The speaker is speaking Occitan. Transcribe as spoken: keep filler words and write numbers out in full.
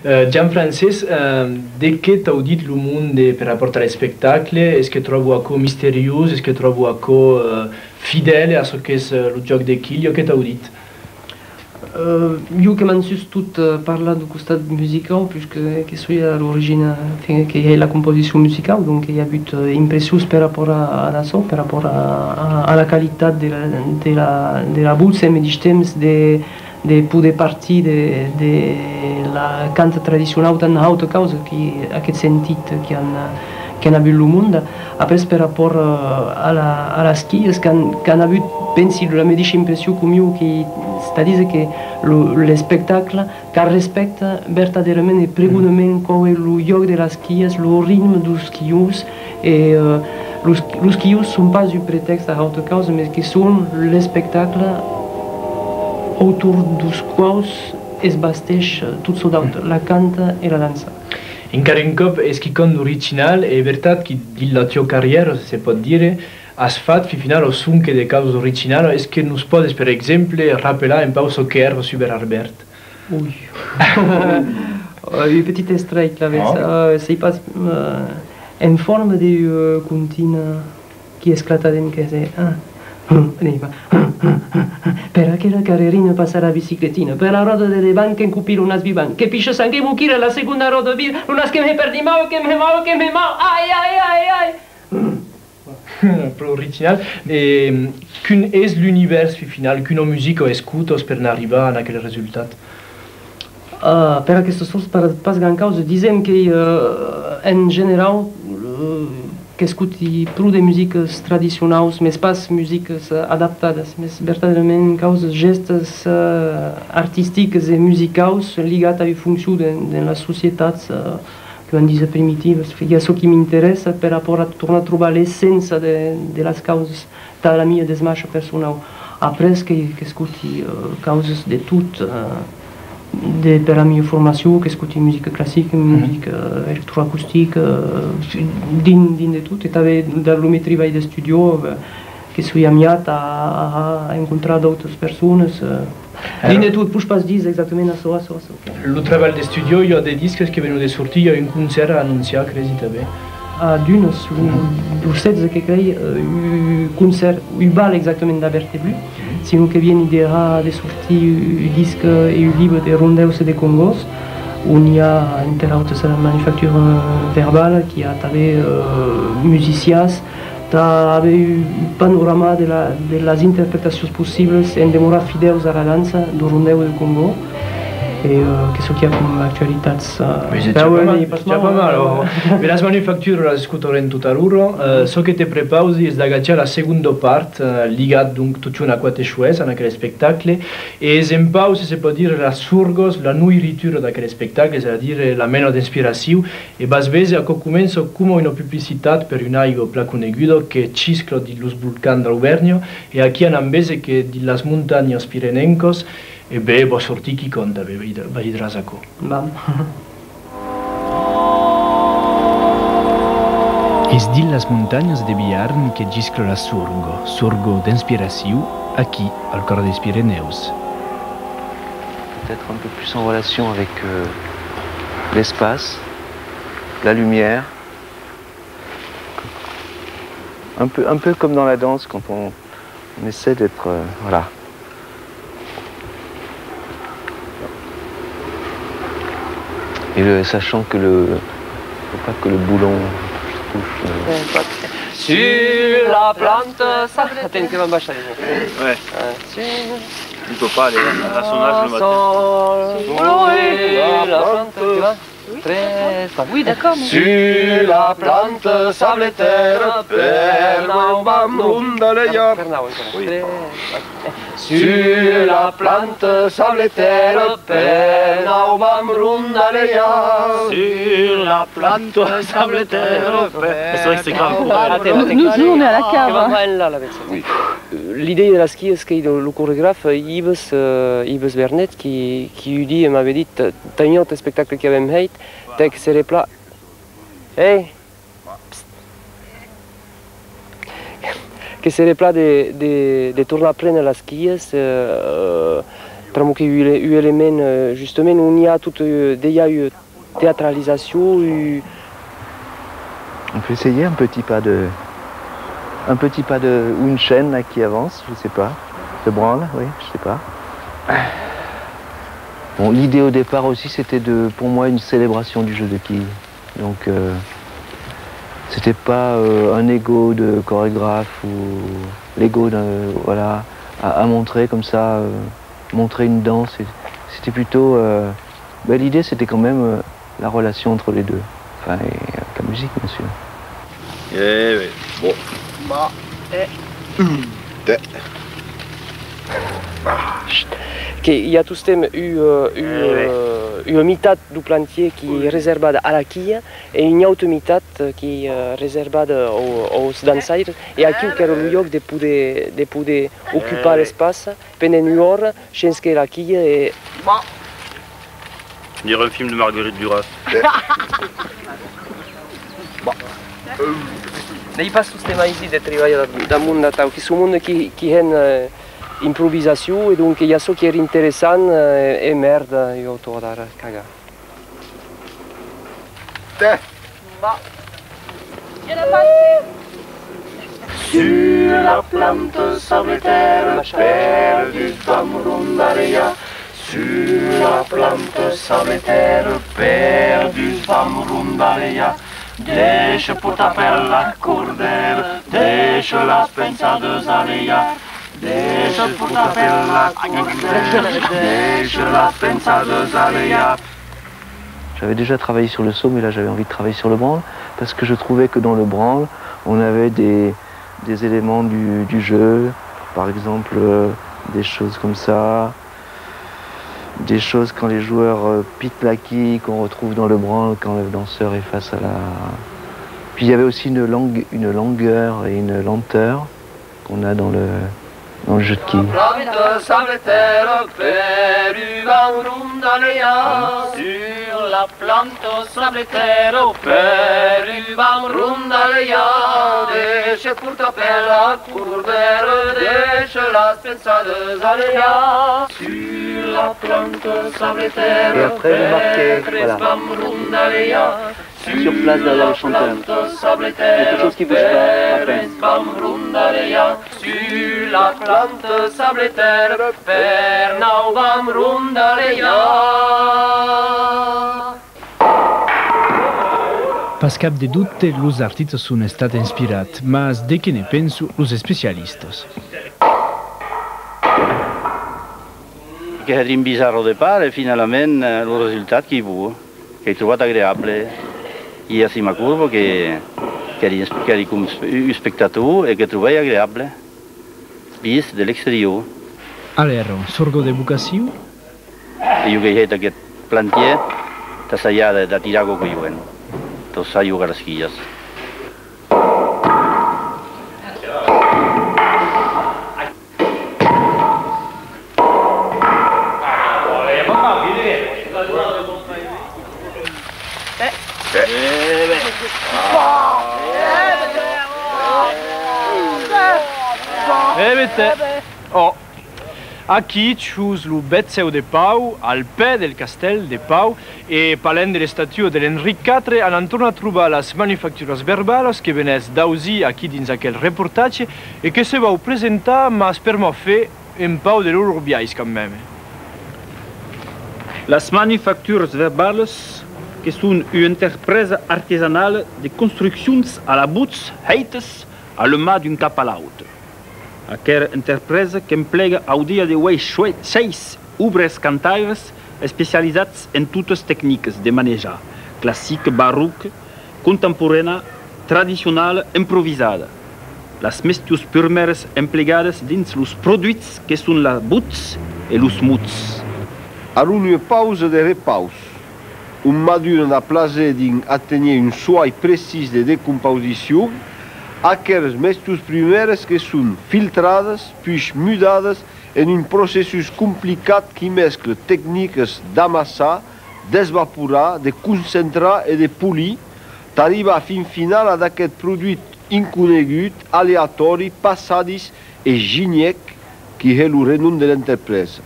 Eh, Jean-Francés, eh, de qué t'audit lo monde per rapòrt a l'espectacle? Es que tròbo aquò misteriós? Es que tròbo aquò, eh, fidèle a çò qu'es, eh, lo jòc de quilha? Qué t'audit? Eh, jo que m'an sustot, eh, parlar deu costat musicau, puisque que soi a l'origina, enfin, que i ai la composicion musicau, donc i a avut, eh, impressions per rapòrt a, a açò, per rapòrt a, a, a la qualitat de la, de la, de la votz, e en medish temps de, de poder partir de, de la canta tradicionau tan hauta causa qui, aqueth sentit qui an, qui an avut lo monde. Après, per rapòrt, eh, a la, a las quilhas, qu'an, qu'an avut, pensi, la medisha impression com jo, qui, c'est-à-dire que lo, l'espectacle qu'arrespècta vertadèrament e pregonament quau es lo jòc de las quilhas, lo ritme deus quilhons, e, eh, los, los quilhons son pas un pretèxt a auta causa, mes que son l'espectacle autorn deus quaus es basteish, eh, tot çò d'autre, la canta e la dança. Encara un còp, es quicòm d'original, e vertat que dins la tua carrièra, se pòt dire, as fat, fin finala, sonque de causas originalas. Es que nos pòdes, per exemple, rapelar un pauc çò que èra Super Albert? Ui. Euh, un petit extrait, la vez. Euh, sei pas, euh, en forma de, euh, comptina qui esclata dens que se, ah. Anem, va. Per aquela carrerina passa la bicicletina, per la ròda de davant qu'encopila un as vivant, que picha sang e boquira la segonda ròda vira, lo nas que me pèrdi mau, que me mau, que me mau, ai, ai, ai, ai. Pro original. E quin es l'univèrs, fin final, quina musica escotas per n'arribar a aquel resultat? Ah, per aquesta sòrta, pas, pas grand causa. Disem que, eh, en generau, eh, qu'escoti pro de musicas tradicionaus, mes pas musicas, eh, adaptadas, mes vertadèrament causas, gèstes, eh, artisticas e musicaus ligat a ua foncion de, de las societats, eh, que van díser primitivas. I a çò qui m'interèssa per rapòrt a tornar trobar l'essença de, de las causas tà la mia desmacha personau. Après, que, qu'escoti, eh, causas de tot, eh, de, per la mia formacion, qu'escoti musica classica, musica, eh, electroacustica, eh, dins, dins de tot. E tanben, dab lo miei tribalh d'estudiò, eh, que soi amiat a, a, a encontrar d'autas personas, eh, dins de tot, pòs pas díser exactament açò, açò, açò. Lo trabalh d'estudiò, i a de disques que venon de sortir, i a un concèrt a anonciar, cresi tanben. A Dunas, lo, lo setze que crei, eh, un concèrt, un bal exactament d'Albert Blu, senon que vieni de, de sortir un disc e un libre de rondèus e de congòs, on i a, enter autas, la manufactura verbala, qui a tanben, eh, musicians, tà aver un panorama de la, de las interpretacions possiblas en demorar fidèus a la dança deu rondèu e deu congò, e, eh, que çò qu'i a com actualitats, eh, ben, es ja pas mal, es ja pas mal, alors. Mès las manufacturas las escotarem tot a l'ora. Eh, çò que te prepausi es d'agachar la segonda part, eh, ligat, donc, totjorn a Quate Choès, en aquel espectacle, e es en pauc, se se pòt dire, las sorgas, la noiritura d'aquel espectacle, es a dire la mena d'inspiracion, e vas véser, aquò comença coma una publicitat per una aiga plan coneguda que giscla dins los volcans d'Auvèrnha, e aquí anam véser que dins las montanhas pirenencas, e ben, va sortir quicòm tanben, veid-, veiràs aquò. Vam. Es dins las montanhas de Biarn que giscla la sorga, sorga d'inspiracion, aquí, al còr dels Pirenèus. Peut-être un peu plus en relation avec, euh, l'espace, la lumière. Un peu, un peu comme dans la danse, quand on, on essaie d'être, euh, voilà. Et le, sachant que le, faut pas que le boulon touche, euh. Sur la plante, ça. Attends, que va baixar les mots. Ouais. Euh, sur... Il peut pas aller à son âge le matin. Sur la plante, tu vois. Oui, d'accord, mais... Sur la plante, sable, terre, pernau, vam, rondalejar. Pernau, encara. Oui. Tres, quatre. Sur la plante, sable, terre, pernau, vam, rondalejar. Sur la plante, sable, terre, pernau. C'est vrai que c'est grave. Attends, attends. Nous, nous, on est à la cave, hein. Que va pas là, la bête. Oui. Euh, l'idèia de las quilhas qu'ei lo, lo coregraf, eh, Ives, eh, Ives Bernet, qui, qui un dia m'avè dit, eh, tà un aute espectacle qu'avèm hèit, tè, que seré plan, eh! Psst! Que seré plan de, de, de tornar préner las quilhas, eh, Pr'amor qu'ei un ele-, un element, eh, justament, on i a tot, eh, dejà ua teatralizacion, un... On peut essayer un petit pas de, un petit pas de, ou une chaîne là qui avance, je sais pas. De branle, oui, je sais pas. Bon, l'idée au départ aussi, c'était de, pour moi, une célébration du jeu de quilles. Donc, euh, c'était pas, euh, un ego de chorégraphe ou l'ego d'un, voilà, à, à montrer comme ça, euh, montrer une danse. Et c'était plutôt, euh, ben, l'idée, c'était quand même, euh, la relation entre les deux. Enfin, et avec la musique, bien sûr. Eh oui, bon. Bah. Eh. Te. Que i a tostemps un, euh, un, euh, ua mitat deu plantièr qui ei reservada a la quilha e ua auta mitat qui ei, euh, reservada au, aus dançaires, e aquiu qu'èra lo luòc de poder, de poder ocupar l'espaci pendent ua ora, shens que la quilha e... Bah. On dirait un film de Marguerite Duras. N'ei pas tostemps aisit de tribalhar dab, dab monde atau, que son monde qui, qui hèn, eh, improvisacion, e donc i a çò qui èra interessant, eh, e mèrda, ua auta ora d'ara, caga. Tè! Bah. Sur la planta sabletèra, perdut vam rondalejar. Sur la planta sabletèra, perdut vam rondalejar. Deisha portar per la cordèra, deisha las pensadas alejar. Deisha portar per la cordèra, deisha las pensadas alejar. J'avais déjà travaillé sur le saut, mais là j'avais envie de travailler sur le branle, parce que je trouvais que dans le branle, on avait des, des éléments du, du jeu, par exemple, euh, des choses comme ça, des choses quand les joueurs, euh, piquent la quille, qu'on retrouve dans le branle quand le danseur est face à la... Puis il y avait aussi une langue, une langueur et une lenteur qu'on a dans le, dans le jeu de quilles. Planta sabletèra, perdut vam rondalejar. Sur la planta sabletèra, perdut vam rondalejar. Deisha portar per la cordèra, deisha las pensadas alejar. Sur la planta sabletèra, et après, vous marquez, voilà, vam rondalejar. Sur place derrière le chanteur. Quelque chose qui bouge pas, à peine. Sur la planta sabletèra, per naut vam rondalejar. Pas cap de dubte, los artistas son estats inspirats, mas de qué ne pensan los especialistas? Que hèri un bizarre au depart e finalament, eh, lo resultat qu'ei bon. Qu'èi trobat agreable. I a Simacurbo que, qu'èri, qu'èri com un espectator e que trobèi agreable, vist de l'exterior. Alèra, sorgo de vocacion? E jo qu'èi hèit aqueth plantièr tà sajar de, d'atirar quauque joen. Tà sajar las quilhas. E ben, tè. Ò. Aquí, sus lo Bèth Cèu de Pau, al pè del castèl de Pau, e parlem de l'estatua de l'Enric quatre, anam tornar trobar las manufacturas verbalas que venètz d'ausir aquí dins aquel reportatge e que se vau presentar, mas per'mor fèr un pauc de lor biais quand même. Las manufacturas verbalas que son ua enterpresa artesanala de construccions alavetz hèitas a la man d'un cap a l'autre. Aquera enterpresa qu'emplega au dia de uei shue-, sheis obrèrs cantairas especializats en totas tecnicas de manejar, classica, barroca, contemporanèa, tradicionala, improvisada. Las mestius purmèras emplegadas dins los produits que son la botz e los mots. Aron ua pausa de repaus, on m'aduna dab plaser dins aténher un suai precís de decomposicion, aqueras mestius prumèras que son filtradas, puish mudadas en un processus complicat qui mescla tecnicas d'amassar, d'esvaporar, de concentrar e de polir, tà arribar fin finala ad aqueth produit inconegut, aleatòri, passadís e ginièc qui hè lo renom de l'enterpresa.